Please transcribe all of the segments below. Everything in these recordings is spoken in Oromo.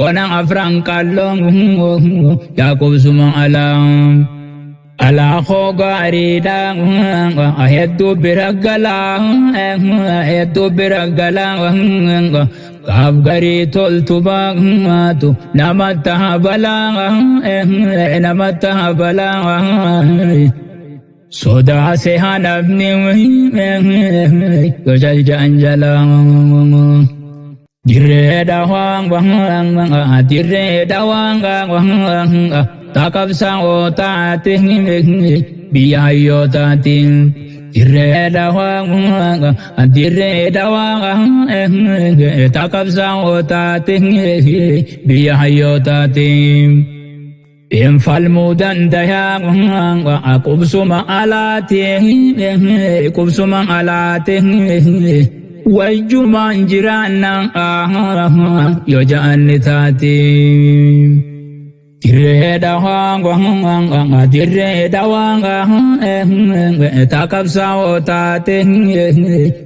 Ona afran qalloo yaa qubsuma alaa. Alaa koo gaariidha hedduu bira galaa hedduu bira galaa gaaf garii toltu baatu namatti habalaa namatti habalaa. Sodaase hanafni yoo jaljaan jalaa. Dirree dhawaan dirree dhawaan taqabsa'oo taate biyya hayyootaati. Dirree dhawaan dirree dhawaan taqabsa'oo taate biyya hayyootaati. Infalmuu dandayaa qubsuma alaati qubsuma alaati. Wajjumaan jiraanna yoo ja'anni taate. Dirree dhawaan dirree dhawaan taqabsaa'oo taate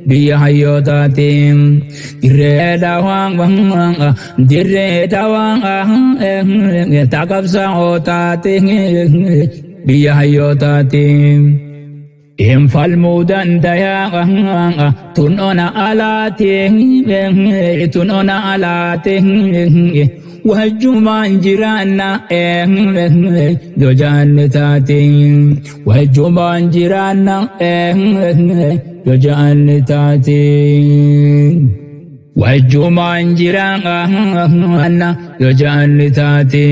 biyya hayyootaate. Dirree dhawaan dirree dhawaan taqabsaa'oo taate biyya hayyootaate. Infalmuu dandayaa tun ona alaate tun ona alaate wajjumaan jiraanna yoo jaanne taate wajjumaan jiraanna yoo jaanne taate wajjumaan jiraanna yoo jaanne taate.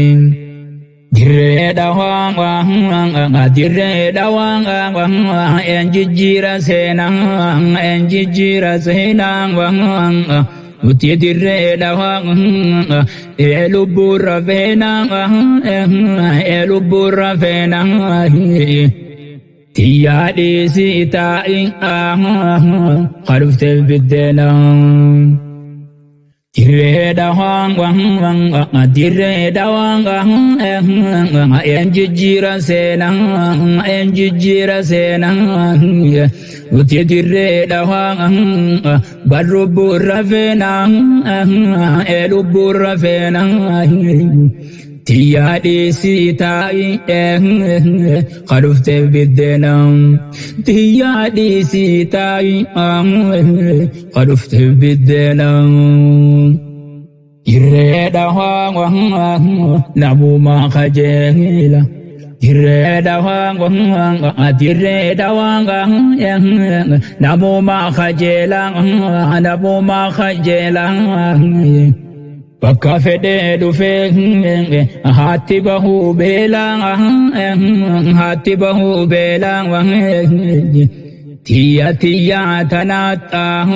Dirree dhawaan dirree dhawaan een jijjiira seenaa een jijjiira seenaa nuti dirree dhawaan ee lubbuurra feenaa ee lubbuurra feenaa tiyyaa dhiisii taa'i kadhufteef biddeenaa. Dirree dhawaan dirree dhawaan een jijjiira seenaa een jijjiira seenaa nuti dirree dhawaan bar lubbuurra feenaa ee lubbuurra feenaa tiyyaa dhiisii taa'i kadhufteef biddeenaa tiyyaa dhiisii taa'i kadhufteef biddeenaa. Dirree dhawaan namumaa kajeela. Dirree dhawaan dirree dhawaan namumaa kajeela namumaa kajeela. Bakka fedhee dhufee haatti bahuu beelaa haatti bahuu beelaa tiyya tiyya tanaattaa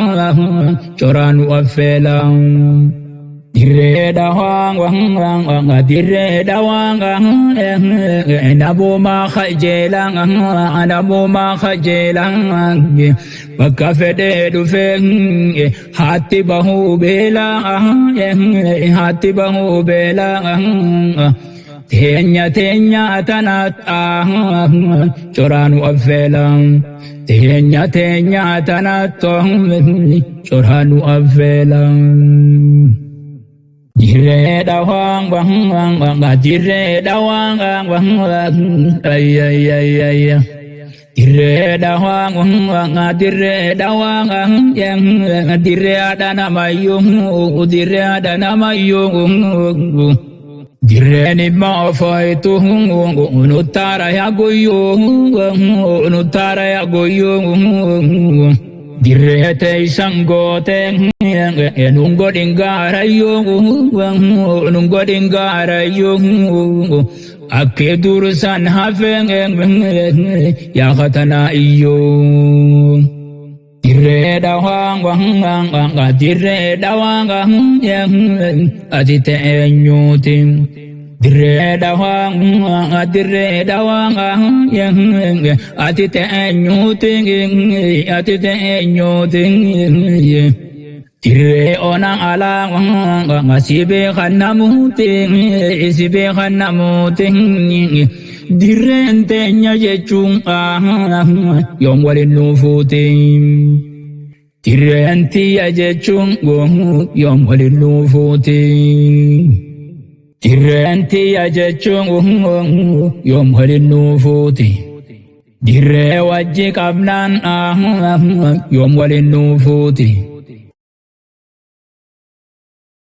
coraan affeelaa. Dirree dhawaan dirree dhawaan namumaa kajeela namumaa kajeela bakka fedhee dhufee haatti bahuu beelaa haatti bahuu beelaa teenya teenya tanaattaa coraan affeelaa teenya teenya tanaattaa coraan affeelaa. Dirree dhawaan dirree dhawaan ayyayyayyayya. Dirree dhawaan dirree dhawaan dirree haadha namayyuu dirree haadha namayyuu. Dirreen immoo fooyitu nuttaara yaa guyyuu nuttaara yaa guyyuu. Dirree teessan gootee nun godhin gaarayyuu nun godhin gaarayyuu akki dursan hafee yaa katanaa iyyuu. Dirree dhawaan dirree dhawaan ati ta'eenyuuti. Dirree dhawaan dirree dhawaan ati ta'eenyuuti ati ta'eenyuuti. Dirree ona alaa si beekan namuuti si beekan namuuti. Dirreen teenya jechuun yoom waliin nuufuuti. Dirreen tiyya jechuun yoom waliin nuufuuti. Dirreen tiyya jechuun yoom waliin nuufuuti. Dirree wajji qabnaan yoom waliin nuufuuti.